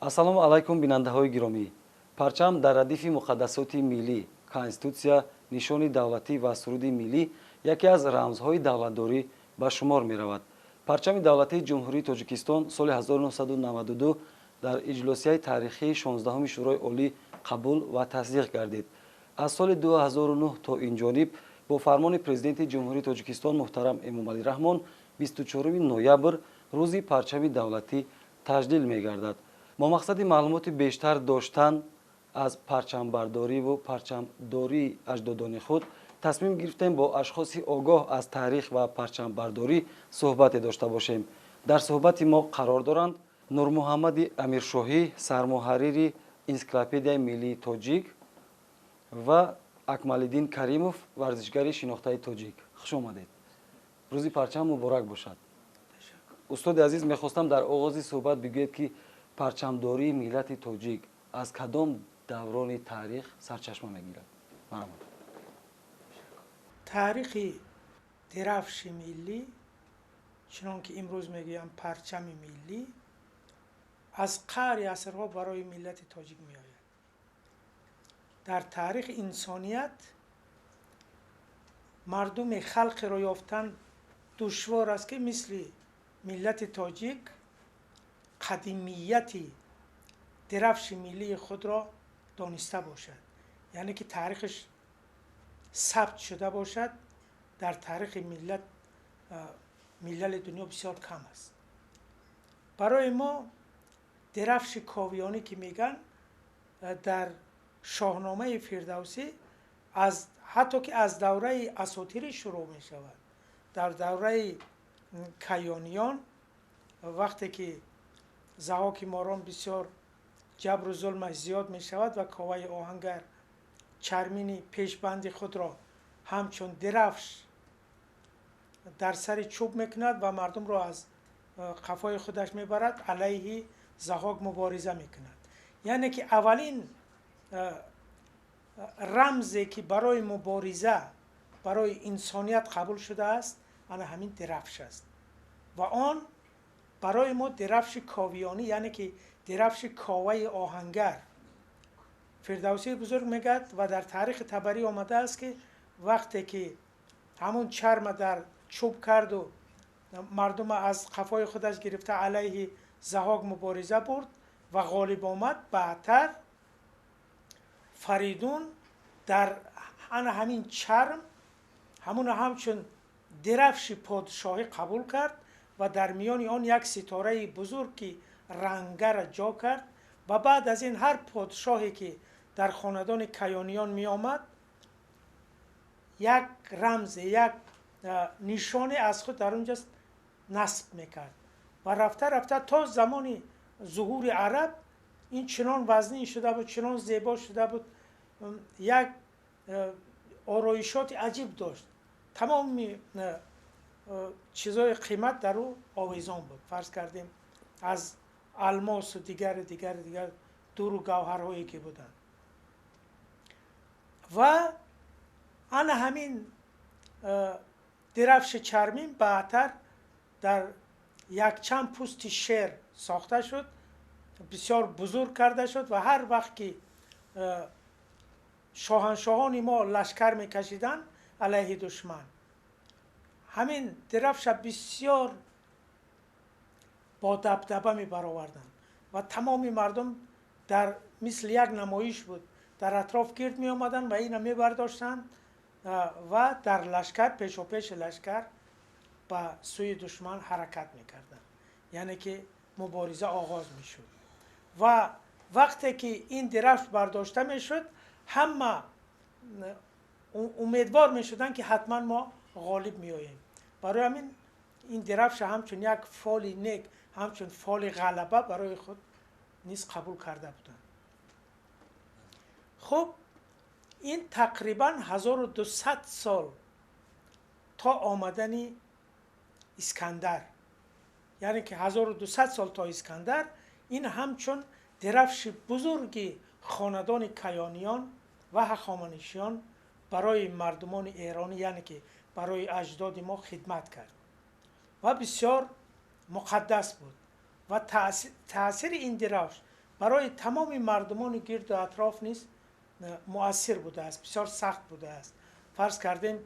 Ассалому алайкум, бинандаҳои гиромӣ. Парчам дар радифи муқаддасоти миллӣ, конститутсия, нишони давлатӣ ва суруди миллӣ яке аз рамзҳои давлатдорӣ ба шумор меравад. Парчами давлатии Ҷумҳурии Тоҷикистон соли 1992 дар иҷлосияи таърихии 16-уми Шӯрои Олӣ қабул ва тасдиқ гардид. Аз соли 2009 то ин ҷониб бо фармони Президенти Ҷумҳурии Тоҷикистон муҳтарам Эмомалӣ Раҳмон 24 ноябр Рӯзи парчами давлатӣ таҷлил мегардад. Бо мақсади маълумоти бештар доштан аз парчамбардориву парчамдории аҷдодони худ тасмим гирифтем бо ашхоси огоҳ аз таърих ва парчамбардорӣ суҳбате дошта бошем. Дар суҳбати мо қарор доранд Нурмуҳаммади Амиршоҳӣ, сармуҳаррири Энсиклопедияи миллии тоҷик, ва Акмалиддин Каримов, варзишгари шинохтаи тоҷик. Хуш омадед, Рӯзи парчам муборак бошад. Устоди азиз, мехостам дар оғози суҳбат бигӯед, ки парчамдории миллати тоҷик аз кадом даврони таърих сарчашма мегирад. Марҳамат. Таърихи дирафши миллӣ, чунон ки имрӯз мегӯям парчами миллӣ, аз қаъри асрҳо барои миллати тоҷик меояд. Дар таърихи инсоният мардуми халқеро ёфтан душвор аст, ки мисли миллати тоҷик қадимияти дирафши миллии худро дониста бошад, яъне ки таърихаш сабт шуда бошад. Дар таърихи миллат, миллали дунё бисёр кам аст. Барои мо дирафши ковиёнӣ ки мегӯянд, дар Шоҳномаи Фирдавсӣ аз ҳатто ки аз давраи асотирӣ шурӯъ мешавад. Дар давраи каёниён, вақте ки Заҳоки Морон бисёр ҷабру зулмаш зиёд мешавад ва Коваи Оҳангар чармини пешбанди худро ҳамчун дирафш дар сари чӯб мекунад ва мардумро аз қафои худаш мебарад, алайҳи Заҳок мубориза мекунад. Яъне ки аввалин рамзе, ки барои мубориза барои инсоният қабул шудааст, ана ҳамин дирафш аст. Ва он барои мо дирафши ковиёнӣ, яъне ки дирафши Коваи Оҳангар. Фирдавсии бузург мегӯяд ва дар таърихи Табарӣ омадааст, ки вақте ки ҳамун чарма дар чӯб карду мардума аз қафои худаш гирифта алайҳи Заҳок мубориза бурд ва ғолиб омад, баъдтар Фаридун дар ана ҳамин чарм ҳамуна ҳамчун дирафши подшоҳӣ қабул кард ва дар миёни он як ситораи бузург, ки рангара ҷо кард. Ва баъд аз ин ҳар подшоҳе, ки дар хонадони каёниён меомад, як рамзе, як нишоне аз худ дар онҷа насб мекард. Ва рафта рафта то замони зуҳури араб ин чунон вазнин шуда буд, чунон зебо шуда буд, як ороишоти аҷиб дошт. Тамоми чизҳои қимат дар ӯ овезон буд, фарз кардем, аз алмосу дигару дигару дигар дуру гавҳарҳое, ки буданд. Ва ана ҳамин дирафши чармин баъдтар дар якчанд пӯсти шер сохта шуд, бисёр бузург карда шуд. Ва ҳар вақт ки шоҳаншоҳони мо лашкар мекашиданд алайҳи душман, ҳамин дирафша бисёр бо дабдаба мебароварданд ва тамоми мардум дар мисли як намоиш буд, дар атроф гирд меомаданд ва ина мебардоштанд ва дар лашкар, пешопеши лашкар ба сӯи душман ҳаракат мекарданд, яъне ки мубориза оғоз мешуд. Ва вақте ки ин дирафш бардошта мешуд, ҳама умедвор мешуданд, ки ҳатман мо ғолиб меоем. Барои ҳамин ин дирафша ҳамчун як фоли нек, ҳамчун фоли ғалаба барои худ низ қабул карда буданд. Хуб, ин тақрибан 1200 сол то омадани Искандар, яъне ки 1200 сол то Искандар ин ҳамчун дирафши бузурги хонадони каёниён ва ҳахоманишиён барои мардумони эронӣ, яъне ки барои аҷдоди мо хидмат кард ва бисёр муқаддас буд. Ва таъсири ин дирафш Барои тамоми мардумони гирду атроф низ муассир будааст, бисёр сахт будааст. Фарз кардем,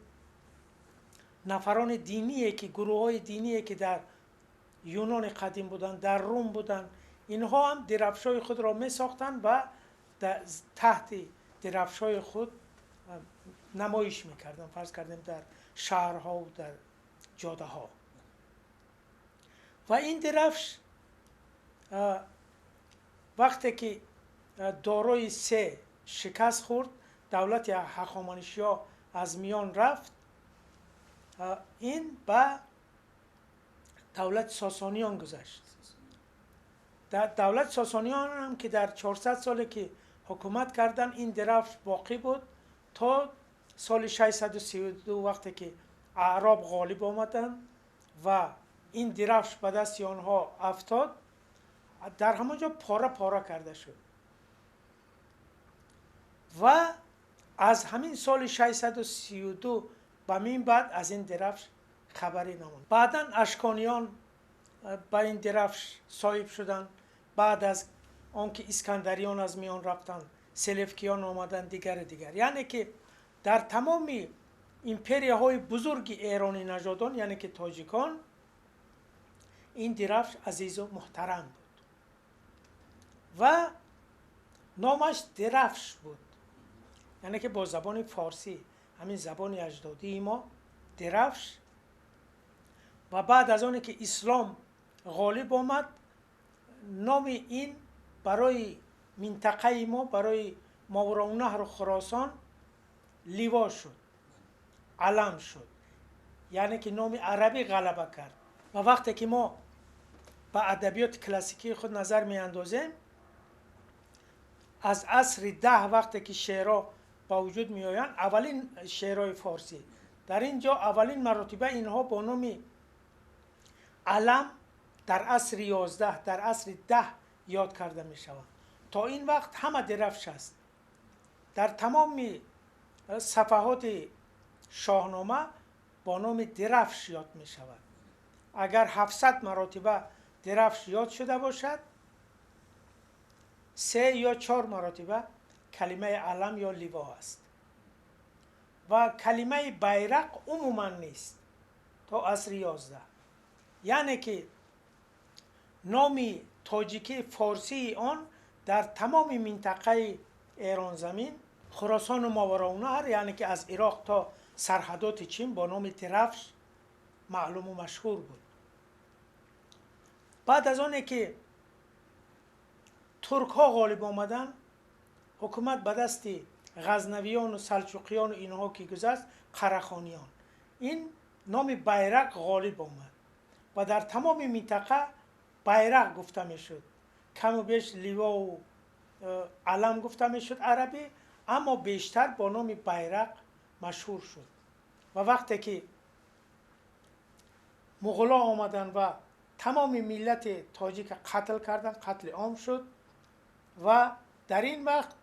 нафарони диние ки, гурӯҳҳои диние ки дар Юнони қадим буданд, дар Рум буданд, инҳо ҳам дирафшҳои худро месохтанд ва таҳти дирафшҳои худ намоиш мекарданд, фарз кардем, дар шаҳрҳо, дар ҷодаҳо. Ва ин дирафш вақте ки Дорои се шикаст хӯрд, давлати Ҳахоманишиҳо аз миён рафт, ин ба давлати Сосониён гузашт. Дар давлати Сосониён ҳам, ки дар 400 соле ки ҳукумат карданд, ин дирафш боқӣ буд то соли 632, вақте ки аъроб ғолиб омаданд ва ин дирафш ба дасти онҳо афтод, дар ҳамон ҷо пора пора карда шуд. Ва аз ҳамин соли 632 ба мин баъд аз ин дирафш хабаре намонд. Баъдан ашкониён ба ин дирафш соҳиб шуданд. Баъд аз он ки искандариён аз миён рафтанд, селевкиён омаданд, дигару дигар. Яъне ки дар тамоми империяҳои бузурги эронӣ нажодон, яъне ки тоҷикон, ин дирафш азизу муҳтарам буд ва номаш дирафш буд, яъне ки бо забони форсӣ, ҳамин забони аҷдодии мо, дирафш. Ва баъд аз оне ки ислом ғолиб омад, номи ин барои минтақаи мо, барои Мовароуннаҳру Хуросон ливо шуд, алам шуд, яъне ки номи арабӣ ғалаба кард. Ва вақте ки мо ба адабиёти классикии худ назар меандозем, аз асри 10, вақте ки шеърҳо ба вуҷуд меоянд, аввалин шеърҳои форсӣ, дар ин ҷо аввалин маротиба инҳо бо номи алам дар асри 11, дар асри 10 ёд карда мешаванд. То ин вақт ҳама дирафш аст. Дар тамоми сафаҳоти Шоҳнома бо номи дирафш ёд мешавад. Агар 700 маротиба дирафш ёд шуда бошад, се ё чор маротиба калимаи алам ё ливо аст ва калимаи байрақ умуман нест то асри 11. Яъне ки номи тоҷикӣ форсии он дар тамоми минтақаи Эронзамин, Хуросону Мовароуннаҳр, яъне ки аз Ироқ то сарҳадоти Чин, бо номи дирафш маълуму машҳур буд. Баъд аз оне ки туркҳо ғолиб омаданд, ҳукумат ба дасти ғазнавиёну салчуқиёну инҳо ки гузашт, қарахониён, ин номи байрақ ғолиб омад ва дар тамоми минтақа байрақ гуфта мешуд. Каму беш ливову алам гуфта мешуд арабӣ, аммо бештар бо номи байрақ машҳур шуд. Ва вақте ки муғулҳо омаданд ва тамоми миллати тоҷика қатл карданд, қатли ом шуд. Ва дар ин вақт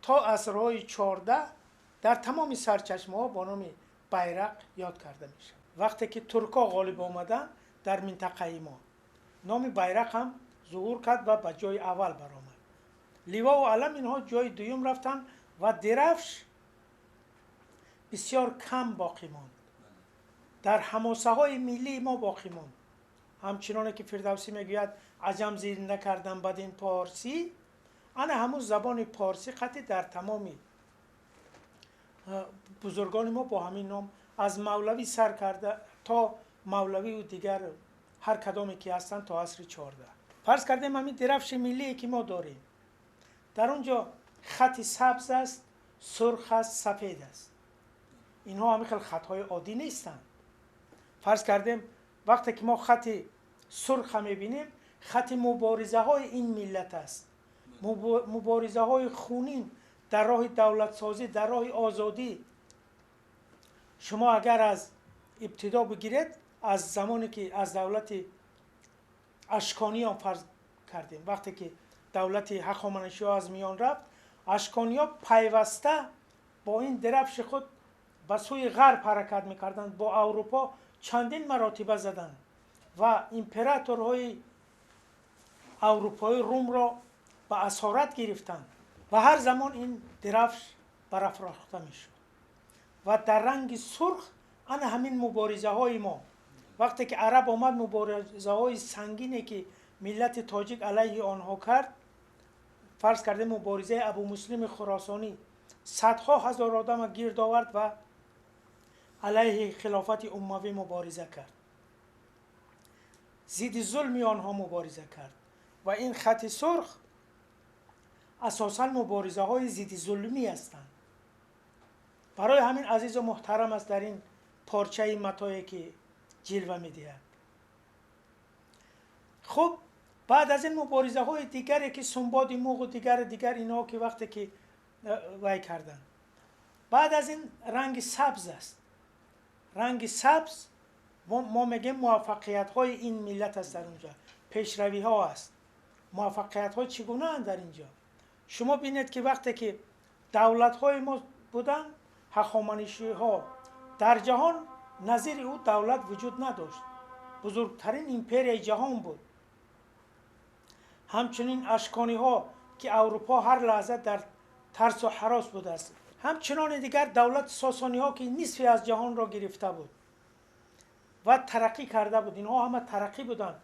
то асрҳои 14 дар тамоми сарчашмаҳо бо номи байрақ ёд карда мешавад. Вақте ки туркҳо ғолиб омаданд, дар минтақаи мо номи байрақ ҳам зуҳур кард ва ба ҷои аввал баромад. Ливову алам инҳо ҷои дуюм рафтанд ва дирафш бисёр кам боқӣ монд, дар ҳамосаҳои миллии мо боқӣ монд. Ҳамчуноне ки Фирдавсӣ мегӯяд: «Аҷам зинда кардам бадин порсӣ», ана ҳамун забони порсӣ қатӣ дар тамоми бузургони мо бо ҳамин ном, аз Мавлавӣ сар карда то Мавлавию дигар ҳар кадоме ки ҳастанд, то асри 14. Фарз кардем, ҳамин дирафши миллие ки мо дорем, дар он ҷо хати сабз аст, сурх аст, сафед аст. Инҳо ҳамин хел хатҳои оддӣ нестанд. Фарз кардем, вақте ки мо хати сурха мебинем, хати муборизаҳои ин миллат аст, муборизаҳои хунин дар роҳи давлатсозӣ, дар роҳи озодӣ. Шумо агар аз ибтидо бигиред, аз замоне ки аз давлати ашкониён, фарз кардем, вақте ки давлати ҳахоманишиҳо аз миён рафт, ашкониё пайваста бо ин дирафши худ ба сӯи ғарб ҳаракат мекарданд, бо Аврупо чандин маротиба заданд ва императорҳои аврупоӣ, Румро ба асорат гирифтанд ва ҳар замон ин дирафш барафрохта мешуд ва дар ранги сурх ана ҳамин муборизаҳои мо. Вақте ки араб омад, муборизаҳои сангине ки миллати тоҷик алайҳи онҳо кард, фарз кардем муборизаи Абумуслими Хуросонӣ, садҳо ҳазор одама гирд овард ва алайҳи хилофати уммавӣ мубориза кард, зидди зулми онҳо мубориза кард. Ва ин хати сурх асосан муборизаҳои зидди зулмӣ ҳастанд. Барои ҳамин азизу муҳтарам аст дар ин порчаи матое ки ҷилва медиҳад. Хуб, баъд аз ин муборизаҳои дигаре ки Сумбоди Муғу дигар дигар инҳо ки вақте ки вай карданд, баъд аз ин ранги сабз аст. Ранги сабз мо мегӯем муваффақиятҳои ин миллат аст, дар унҷа пешравиҳо аст. Муваффақиятҳо чӣ гунаанд дар инҷо? Шумо бинед ки вақте ки давлатҳои мо буданд, ҳахоманишиҳо, дар ҷаҳон назири ӯ давлат вуҷуд надошт, бузургтарин империяи ҷаҳон буд. Ҳамчунин ашкониҳо ки Аврупо ҳар лаҳза дар тарсу ҳарос будааст. Ҳамчунони дигар давлати сосониҳо ки нисфи аз ҷаҳонро гирифта буд ва тараққӣ карда буд. Инҳо ҳама тараққӣ буданд.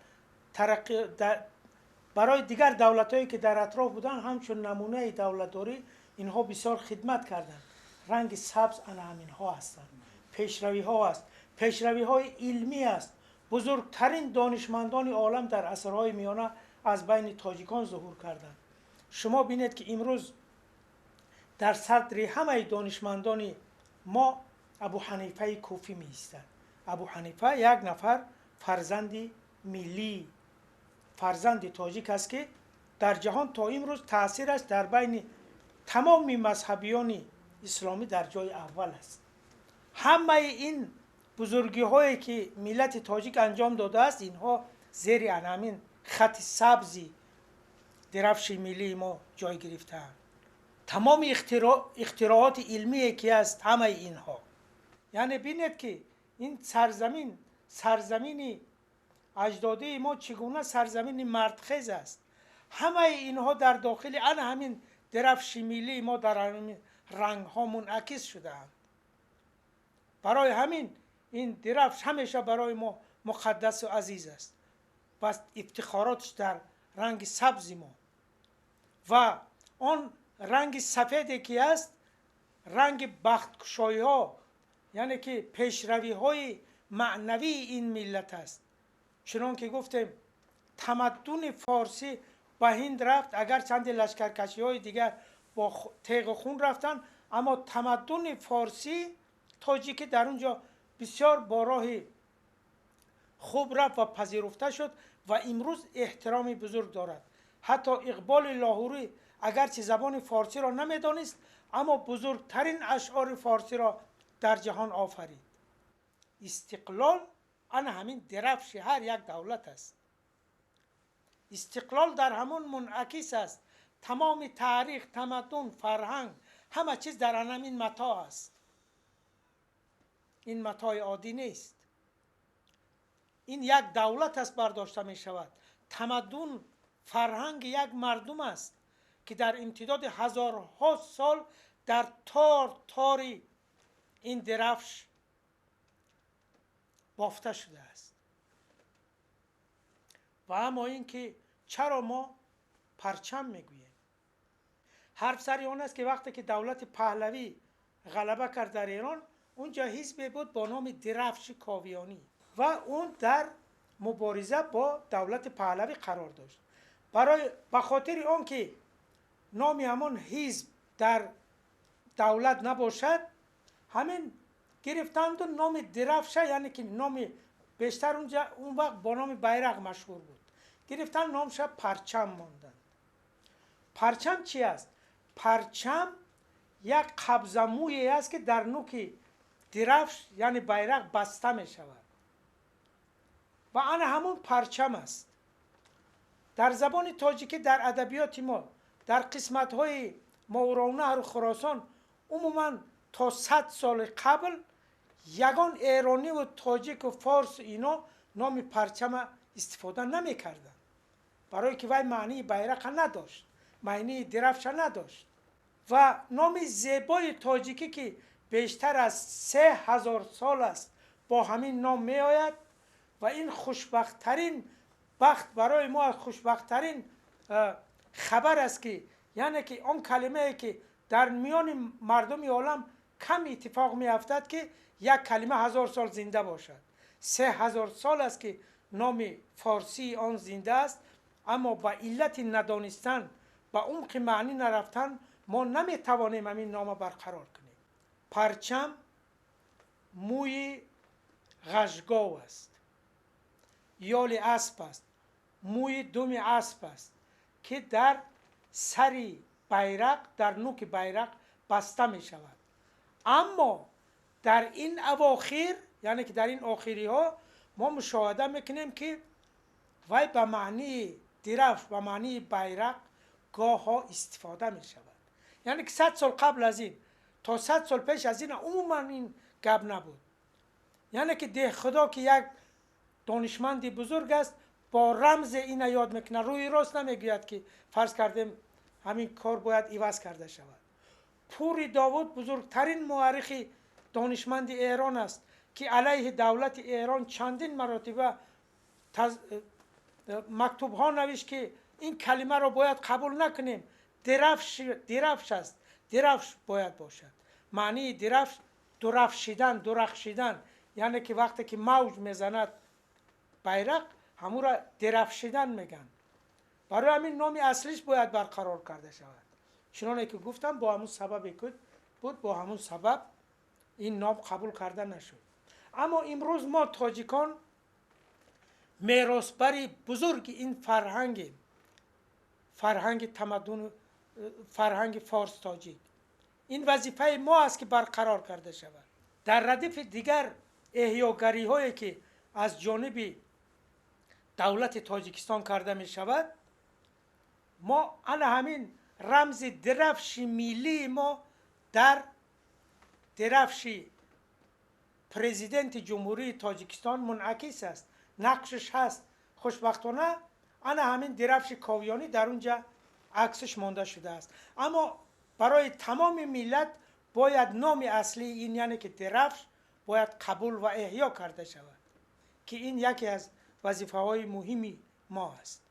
Барои дигар давлатҳое ки дар атроф буданд, ҳамчун намунаи давлатдорӣ инҳо бисёр хидмат карданд. Ранги сабз ана ҳаминҳо ҳастанд, пешравиҳо аст, пешравиҳои илмӣ аст. Бузургтарин донишмандони олам дар асрҳои миёна аз байни тоҷикон зуҳур карданд. Шумо бинед ки имрӯз дар садри ҳамаи донишмандони мо Абу Ҳанифаи Куфӣ меистад. Абу Ҳанифа як нафар фарзанди миллӣ, фарзанди тоҷик аст ки дар ҷаҳон то имрӯз таъсираш дар байни тамоми мазҳабиёни исломӣ дар ҷои аввал аст. Ҳамаи ин бузургиҳое ки миллати тоҷик анҷом додааст, инҳо зери ҳамин хати сабзи дирафши миллии мо ҷой гирифтаанд. Тамоми ихтирооти илмие ки аст, ҳамаи инҳо. Яъне бинед ки ин сарзамин, сарзамини аҷдодии мо чӣ гуна сарзамини мардхез аст. Ҳамаи инҳо дар дохили ана ҳамин дирафши миллии мо дар ҳамин рангҳо мунъакис шудаанд. Барои ҳамин ин дирафш ҳамеша барои мо муқаддасу азиз аст ва ифтихороташ дар ранги сабзи мо ва он ранги сафеде ки аст, ранги бахткушоиҳо, яъне ки пешравиҳои маънавии ин миллат аст. Чунон ки гуфтем, тамаддуни форсӣ ба ҳинд рафт, агарчанде лашкаркашиҳои дигар бо теғу хун рафтанд, аммо тамаддуни форсӣ тоҷикӣ дар он ҷо бисёр бо роҳи хуб рафт ва пазируфта шуд ва имрӯз эҳтироми бузург дорад. Ҳатто Иқболи Лоҳурӣ агарчи забони форсиро намедонист, аммо бузургтарин ашъори форсиро дар ҷаҳон офарид. Истиқлол ана ҳамин дирафши ҳар як давлат аст. Истиқлол дар ҳамон мунъакис аст. Тамоми таърих, тамаддун, фарҳанг, ҳама чиз дар ҳамин матоъ аст. Ин матои оддӣ нест. Ин як давлат аст бардошта мешавад. Тамаддун, фарҳанги як мардум аст ки дар имтидоди ҳазорҳо сол дар тор тори ин дирафш бофта шудааст. Ва аммо ин ки чаро мо парчам мегӯем? Ҳарф сари он аст ки вақте ки давлати Паҳлавӣ ғалаба кард дар Эрон, унҷо ҳизбе буд бо номи Дирафши Ковиёнӣ ва он дар мубориза бо давлати Паҳлавӣ қарор дошт. Барои ба хотири он ки номи ҳамон ҳизб дар давлат набошад, ҳамин гирифтанду номи Дирафша, яъне ки номи бештар унҷа он вақт бо номи байрақ машҳур буд, гирифтан номша парчам монданд. Парчам чи аст? Парчам як қабзамӯе аст ки дар нуки дирафш, яъне байрақ, баста мешавад ва ана ҳамон парчам аст. Дар забони тоҷикӣ, дар адабиёти мо, дар қисматҳои Мовароуннаҳру Хуросон умуман то 100 соли қабл ягон эрониву тоҷику форсу ино номи парчама истифода намекарданд, барое ки вай маънии байрақа надошт. Маънии дирафша надошт ва номи зебои тоҷикӣ, ки бештар аз 3000 сол аст бо ҳамин ном меояд, ва ин хушбахттарин бахт барои мо, хушбахттарин хабар аст, ки яъне ки он калимае ки дар миёни мардуми олам кам иттифоқ меафтад, ки як калима 1000 сол зинда бошад. 3000 сол аст, ки номи форсии он зинда аст, аммо ба иллати надонистан, ба умқи маънӣ нарафтан, мо наметавонем ҳамин нома барқарор кунем. Парчам мӯи ғажгов аст, ёли асп аст, мӯи думи асп аст, ки дар сари байрақ, дар нуки байрақ баста мешавад. Аммо дар ин авохир, яъне ки дар ин охириҳо, мо мушоҳида мекунем, ки вай ба маънии дирафш, ба маънии байрақ гоҳҳо истифода мешавад. Яъне ки 100 сол қабл аз ин то 100 сол пеш аз ин умуман ин гап набуд. Яъне ки Деҳхудо, ки як донишманди бузург аст, бо рамзе ина ёд мекунад, рӯи рост намегӯяд, ки фарз кардем ҳамин кор бояд иваз карда шавад. Пури Довуд бузургтарин муаррихи донишманди Эрон аст, ки алайҳи давлати Эрон чандин маротиба мактубҳо навишт, ки ин калимаро бояд қабул накунем, дирафш аст, дирафш бояд бошад. Маънии дирафш дурафшидан, дурахшидан, яъне ки вақте ки мавҷ мезанад байрақ, ҳамура дирафшидан мегӯянд. Барои ҳамин номи аслиш бояд барқарор карда шавад. Чуноне ки гуфтам, бо ҳамун сабабе буд, бо ҳамун сабаб ин ном қабул карда нашуд. Аммо имрӯз мо тоҷикон меросбари бузурги ин фарҳангем, фарҳанги тамаддун, фарҳанги форс тоҷик. Ин вазифаи мо аст, ки барқарор карда шавад. Дар радифи дигар эҳёгариҳое, ки аз ҷониби давлати Тоҷикистон карда мешавад, мо ана ҳамин рамзи дирафши миллии мо дар дирафши президенти Ҷумҳурии Тоҷикистон мунъакис аст, нақшаш ҳаст. Хушбахтона, ана ҳамин дирафши ковиёнӣ дар унҷа аксаш монда шудааст. Аммо барои тамоми миллат бояд номи аслии ин, яъне ки дирафш, бояд қабул ва эҳё карда шавад, ки ин яке аз вазифаҳои муҳими мо аст.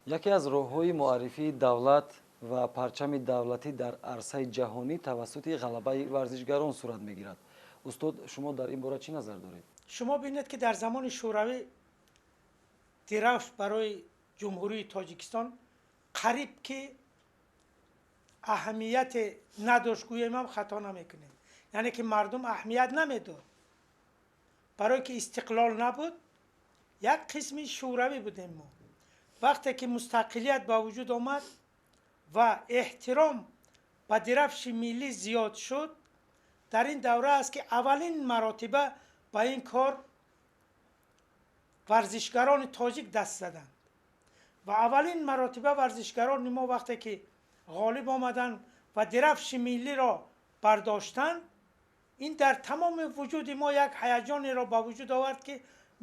Яке аз роҳҳои муаррифии давлат ва парчами давлатӣ дар арсаи ҷаҳонӣ тавассути ғалабаи варзишгарон сурат мегирад. Устод, шумо дар ин бора чӣ назар доред? Шумо бинед, ки дар замони Шӯравӣ дирафш барои Ҷумҳурии Тоҷикистон қариб ки аҳамияте надошт, гӯем ҳам хато намекунем. Яъне ки мардум аҳамият намедод, барое ки истиқлол набуд, як қисми шӯравӣ будем мо. Вақте ки мустақилият ба вуҷуд омад ва эҳтиром ба дирафши миллӣ зиёд шуд, дар ин давра аст, ки аввалин маротиба ба ин кор варзишгарони тоҷик даст заданд. Ва аввалин маротиба варзишгарони мо вақте ки ғолиб омаданд ва дирафши миллиро бардоштанд, ин дар тамоми вуҷуди мо як ҳаяҷонеро ба вуҷуд овард, ки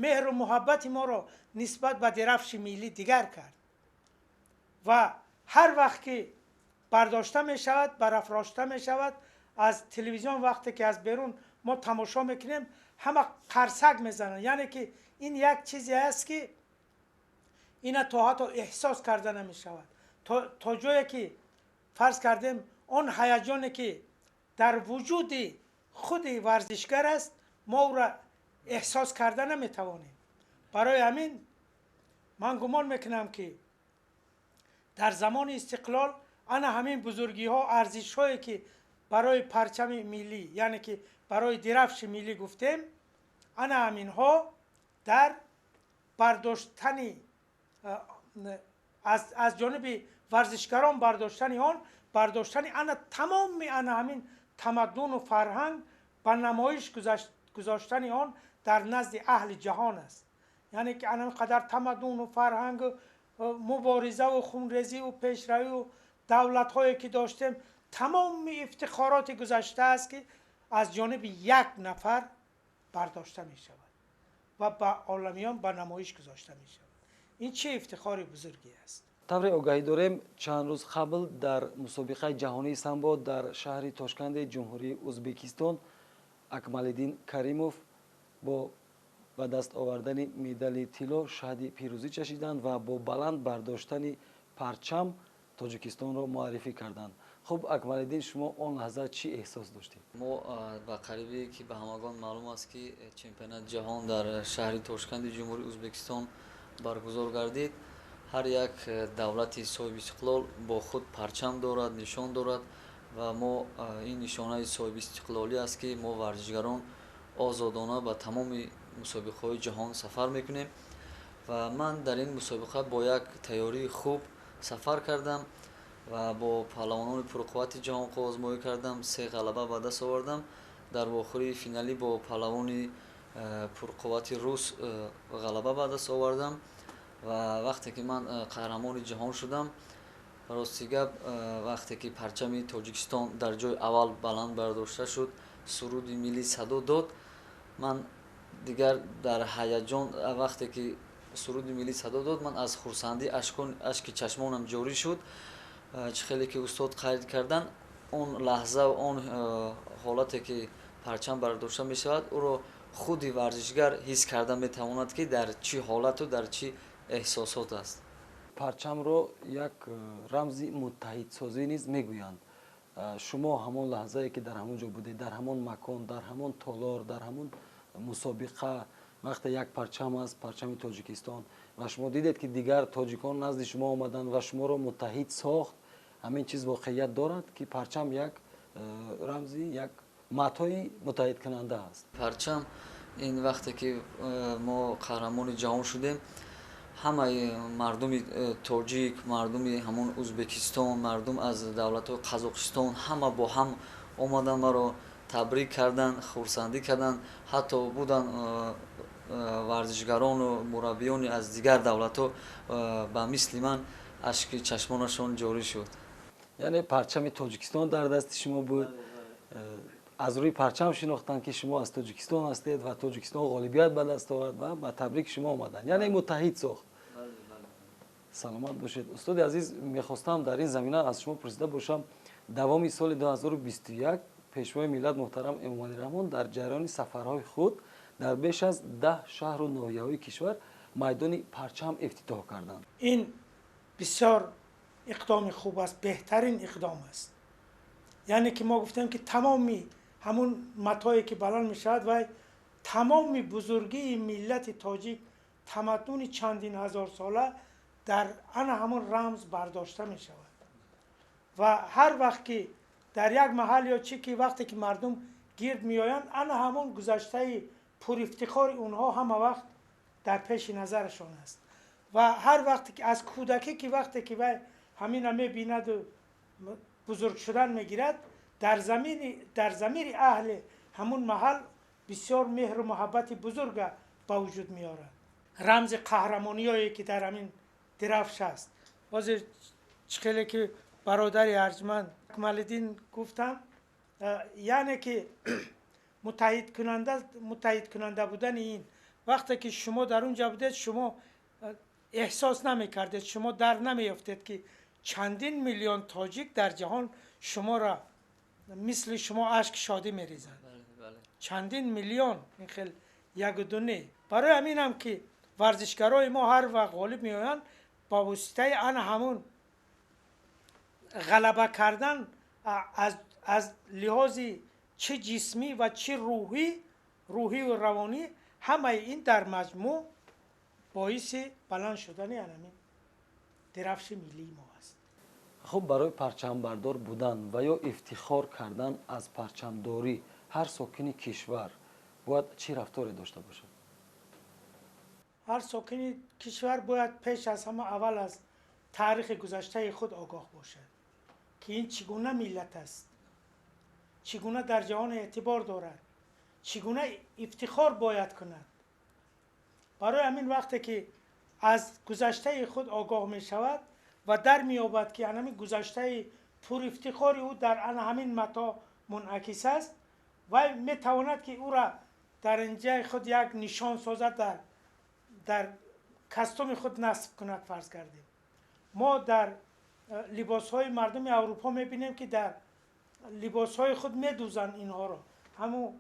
меҳру муҳаббати моро нисбат ба дирафши миллӣ дигар кард. Ва ҳар вақт ки бардошта мешавад, барафрошта мешавад аз телевизион, вақте ки аз берун мо тамошо мекунем, ҳама қарсак мезананд. Яъне ки ин як чизе аст, ки ина то ҳатто эҳсос карда намешавад, то ҷое ки фарз кардем он ҳаяҷоне, ки дар вуҷуди худи варзишгар аст, мо ӯра эҳсос карда наметавонем. Барои ҳамин ман гумон мекунам, ки дар замони истиқлол ана ҳамин бузургиҳо, арзишҳое, ки барои парчами миллӣ, яъне ки барои дирафши миллӣ гуфтем, ана ҳаминҳо дар бардоштани аз ҷониби варзишгарон, бардоштани он, бардоштани ана тамоми ана ҳамин тамаддуну фарҳанг, ба намоиш гузоштани он дар назди аҳли ҷаҳон аст. Яъне ки ана қадар тамаддуну фарҳангу муборизаву хунрезиву пешравию давлатҳое, ки доштем, тамоми ифтихороти гузашта аст, ки аз ҷониби як нафар бардошта мешавад ва ба оламиён ба намоиш гузошта мешавад. Ин чӣ ифтихори бузурге аст! Тавре огаҳӣ дорем, чанд рӯз қабл дар мусобиқаи ҷаҳонии самбо дар шаҳри Тошканди Ҷумҳурии Ӯзбекистон Акмалиддин Каримов бо ба даст овардани медали тилло шаҳди пирӯзӣ чашиданд ва бо баланд бардоштани парчам Тоҷикистонро муаррифӣ карданд. Хуб, Акмалиддин, шумо он лаҳза чӣ эҳсос доштед? Мо ба қарибе ки ба ҳамагон маълум аст, ки чемпионати ҷаҳон дар шаҳри Тошканди Ҷумҳурии Ӯзбекистон баргузор гардид. Ҳар як давлати соҳибистиқлол бо худ парчам дорад, нишон дорад ва мо ин нишонаи соҳибистиқлолӣ аст, ки мо варзишгарон озодона ба тамоми мусобиқаҳои ҷаҳон сафар мекунем ва ман дар ин мусобиқа бо як тайёрии хуб сафар кардам ва бо паҳлавонони пурқуввати ҷаҳон қувваозмоӣ кардам, се ғалаба ба даст овардам. Дар вохӯрии финалӣ бо паҳлавони пурқуввати рус ғалаба ба даст овардам ва вақте ки ман қаҳрамони ҷаҳон шудам, рости гап, вақте ки парчами Тоҷикистон дар ҷои аввал баланд бардошта шуд, суруди миллӣ садо дод, ман дигар дар ҳаяҷон, вақте ки суруди миллӣ садо дод, ман аз хурсандӣ ашки чашмонам ҷорӣ шуд. Чӣ хеле ки устод қайд карданд, он лаҳза, он ҳолате ки парчам бардошта мешавад, ӯро худи варзишгар ҳис карда метавонад, ки дар чӣ ҳолату дар чӣ эҳсосот аст. Парчамро як рамзи муттаҳидсозӣ низ мегӯянд. Шумо ҳамон лаҳзае ки дар ҳамон ҷо будед, дар ҳамон макон, дар ҳамон толор, дар ҳамон мусобиқа, вақте як парчам аст, парчами Тоҷикистон, ва шумо дидед, ки дигар тоҷикон назди шумо омаданд ва шуморо муттаҳид сохт, ҳамин чиз воқеият дорад, ки парчам як рамзи, як матои муттаҳидкунанда аст? Парчам ин вақте ки мо қаҳрамони ҷаҳон шудем, ҳамаи мардуми тоҷик, мардуми ҳамон Ӯзбекистон, мардум аз давлатҳои Қазоқистон, ҳама бо ҳам омаданд, маро табрик карданд, хурсандӣ карданд. Ҳатто буданд варзишгарону мураббиёни аз дигар давлатҳо, ба мисли ман ашки чашмонашон ҷорӣ шуд. Яъне парчами Тоҷикистон дар дасти шумо буд, аз рӯи парчам шинохтанд, ки шумо аз Тоҷикистон ҳастед ва Тоҷикистон ғолибият ба даст овард ва ба табрики шумо омаданд, яъне муттаҳид сохт. Саломат бошед, устоди азиз. Мехостам дар ин замина аз шумо пурсида бошам: давоми соли 2021 Пешвои миллат муҳтарам Эмомалӣ Раҳмон дар ҷараёни сафарҳои худ дар беш аз 10 шаҳру ноҳияҳои кишвар майдони парчам ифтитоҳ карданд. Ин бисёр иқдоми хуб аст, беҳтарин иқдом аст. Яъне ки мо гуфтем, ки тамоми ҳамун матое ки баланд мешавад, вай тамоми бузургии миллати тоҷик, тамаддуни чандин ҳазорсола дар ана ҳамон рамз бардошта мешавад. Ва ҳар вақт ки дар як маҳал ё чӣ ки вақте ки мардум гирд меоянд, ана ҳамон гузаштаи пурифтихори онҳо ҳама вақт дар пеши назарашон аст. Ва ҳар вақте ки аз кӯдакӣ ки вақте ки вай ҳамина мебинаду бузург шудан мегирад, дар замири аҳли ҳамун маҳал бисёр меҳру муҳаббати бузурга ба вуҷуд меорад. Рамзи қаҳрамониҳое ки дар ҳамин дирафш аст, ҳозир чӣ хеле ки бародари арҷманд Акмалиддин гуфтам, яъне ки муттаҳидкунанда будани ин, вақте ки шумо дар он ҷо будед, шумо эҳсос намекардед, шумо дар намеёфтед, ки чандин миллион тоҷик дар ҷаҳон шуморо мисли шумо ашки шодӣ мерезанд. Чандин миллион, ин хел яку ду не. Барои ҳаминам ки варзишгарои мо ҳар вақт ғолиб меоянд, ба воситаи ана ҳамун ғалаба кардан аз лиҳози чӣ ҷисмӣ ва чӣ рӯҳию равонӣ, ҳамаи ин дар маҷмӯъ боиси баланд шудани анамин дирафши миллии мо аст. Хуб, барои парчамбардор будан ва ё ифтихор кардан аз парчамдорӣ ҳар сокини кишвар бояд чӣ рафторе дошта бошад? Ҳар сокини кишвар бояд пеш аз ҳама аввал аз таърихи гузаштаи худ огоҳ бошад, ки ин чӣ гуна миллат аст, чӣ гуна дар ҷаҳон эътибор дорад, чӣ гуна ифтихор бояд кунад. Барои ҳамин вақте ки аз гузаштаи худ огоҳ мешавад ва дар меёбад, ки анами гузаштаи пурифтихори ӯ дар ана ҳамин матоъ мунъакис аст, вай метавонад, ки ӯра дар инҷаи худ як нишон созад, дар костюми худ насб кунад, фарз кардем. Мо дар либосҳои мардуми Аврупо мебинем, ки дар либосҳои худ медӯзанд инҳоро, ҳамун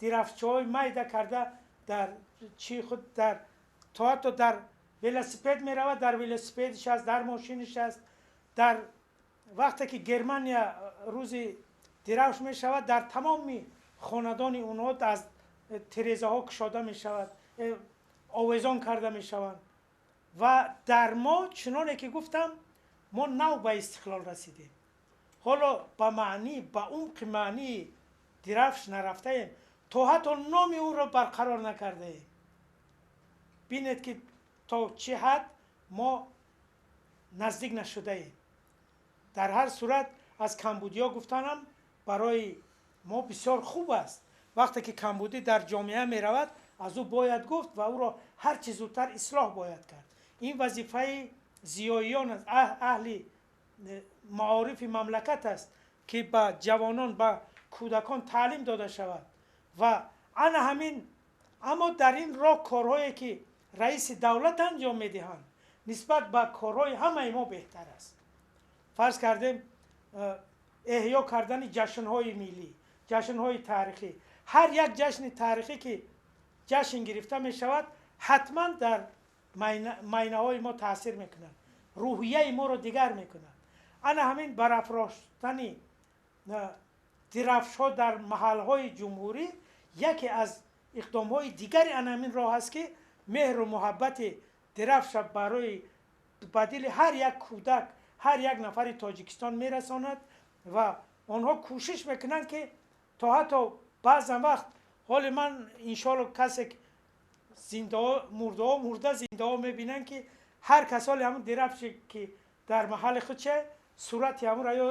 дирафчаҳои майда карда дар чи худ, дар то ҳатто дар велосипед меравад, дар велосипедиш аст, дар мошиниш аст. Дар вақте ки Германия рӯзи дирафш мешавад, дар тамоми хонадони онҳо аз тирезаҳо кушода мешавад, овезон карда мешаванд. Ва дар мо, чуноне ки гуфтам, мо нав ба истиқлол расидем, ҳоло ба маънӣ, ба умқи маънии дирафш нарафтаем, то ҳатто номи ӯро барқарор накардаем. Бинед, ки то чӣ ҳад мо наздик нашудаем. Дар ҳар сурат, аз камбудиҳо гуфтанам барои мо бисёр хуб аст. Вақте ки камбудӣ дар ҷомеа меравад, аз ӯ бояд гуфт ва ӯро ҳар чӣ зудтар ислоҳ бояд кард. Ин вазифаи зиёиён аст, аҳли маорифи мамлакат аст, ки ба ҷавонон, ба кӯдакон таълим дода шавад. Ва ана ҳамин. Аммо дар ин роҳ корҳое ки раиси давлат анҷом медиҳанд, нисбат ба корҳои ҳамаи мо беҳтар аст. Фарз кардем, эҳё кардани ҷашнҳои миллӣ, ҷашнҳои таърихӣ. Ҳар як ҷашни таърихӣ ки ҷашн гирифта мешавад, ҳатман дар майнаҳои мо таъсир мекунад, рӯҳияи моро дигар мекунад. Ана ҳамин барафроштани дирафшҳо дар маҳалҳои ҷумҳурӣ яке аз иқдомҳои дигари ана ҳамин роҳ аст, ки меҳру муҳаббати дирафша барои ба дили ҳар як кӯдак, ҳар як нафари Тоҷикистон мерасонад. Ва онҳо кӯшиш мекунанд, ки то ҳатто баъзан вақт ҳоли ман, иншоалло, касе зиндаҳо, мурдаҳо мурда, зиндаҳо мебинанд, ки ҳар кас ҳоли ҳамун дирафше ки дар маҳалли худ че сурати ҳамунро ё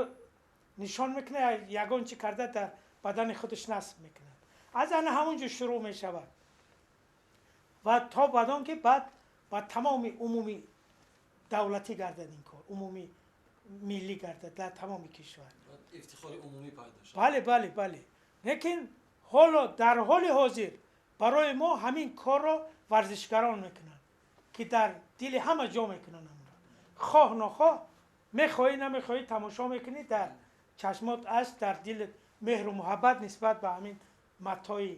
нишон мекунад, ягон чӣ карда дар бадани худаш насб мекунад. Аз ана ҳамун ҷо шурӯъ мешавад ва то бадон ки баъд ба тамоми умуми давлатӣ гардад, ин кор умуми миллӣ гардад дар тамоми кишвар. Ифтихори умумӣ пайдо шуд. Бале, лекин ҳоло, дар ҳоли ҳозир, барои мо ҳамин корро варзишгарон мекунанд, ки дар дили ҳама ҷо мекунанд амро. Хоҳ нохоҳ, мехоҳӣ намехоҳӣ, тамошо мекунӣ, дар чашмот ашк, дар дилат меҳру муҳаббат нисбат ба ҳамин матои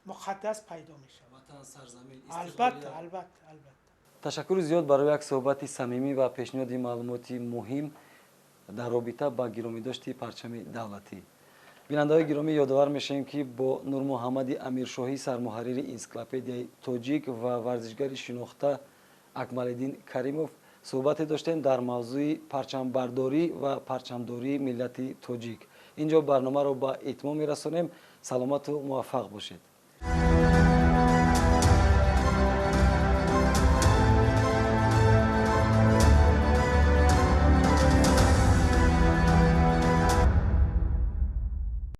муқаддас пайдо мешавад. Ватан, сарзамин. Албатта. Ташаккури зиёд барои як суҳбати самимӣ ва пешниҳоди маълумоти муҳим дар робита ба гиромидошти парчами давлатӣ. Бинандаҳои гиромӣ, ёдовар мешавем, ки бо Нурмуҳаммади Амиршоҳӣ, сармуҳаррири Энсиклопедияи тоҷик, ва варзишгари шинохта Акмалиддин Каримов суҳбате доштем дар мавзӯи парчамбардорӣ ва парчамдории миллати тоҷик. Инҷо барномаро ба итмом мерасонем. Саломату муваффақ бошед.